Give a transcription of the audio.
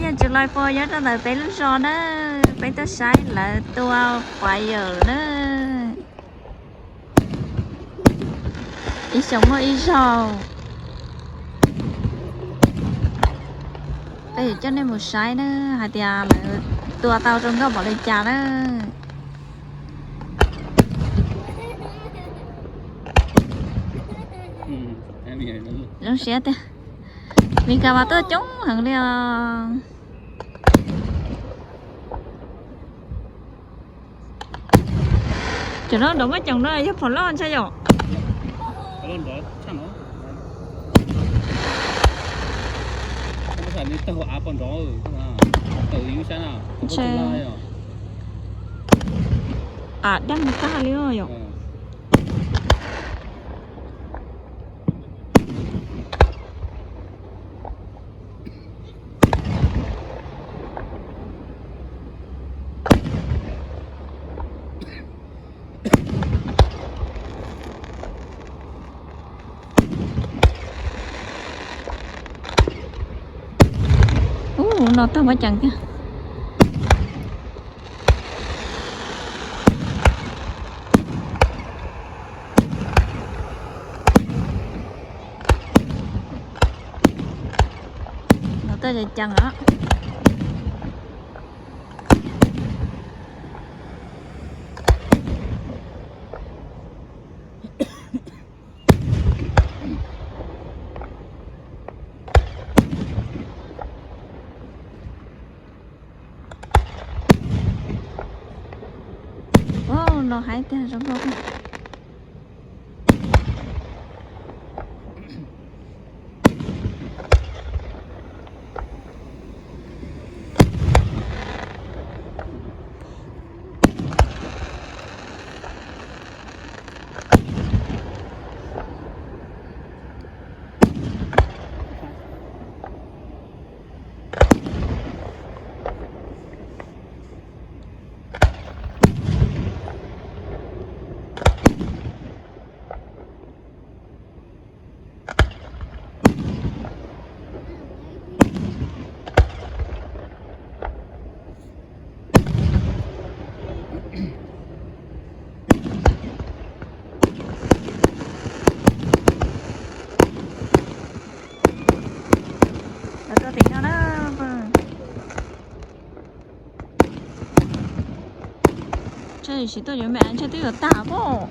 Tsis loj puas nyob rau ntawm peb lub zos na, peb tuaj saib lawv tua fire na. Ib xyoos muaj ib zaug. Peb yuav coj nej mus saib na, hais tias lawv tua tau zoo nkauj npaum li cas na. Zoo siab tiag. Meskas mas tuaj coob heev li os. Cov no nrov muaj ceem no yog phom loj ntshai yom? Av daj mus tag li yom? Ub, no tag muaj ceem tiag. No tag ceem ceem os. Ua, no haib tiag zoo nkauj. Lawv tuaj tim no na. Ntshe siv tuaj yuav me, ntshe twb yuav tag pob.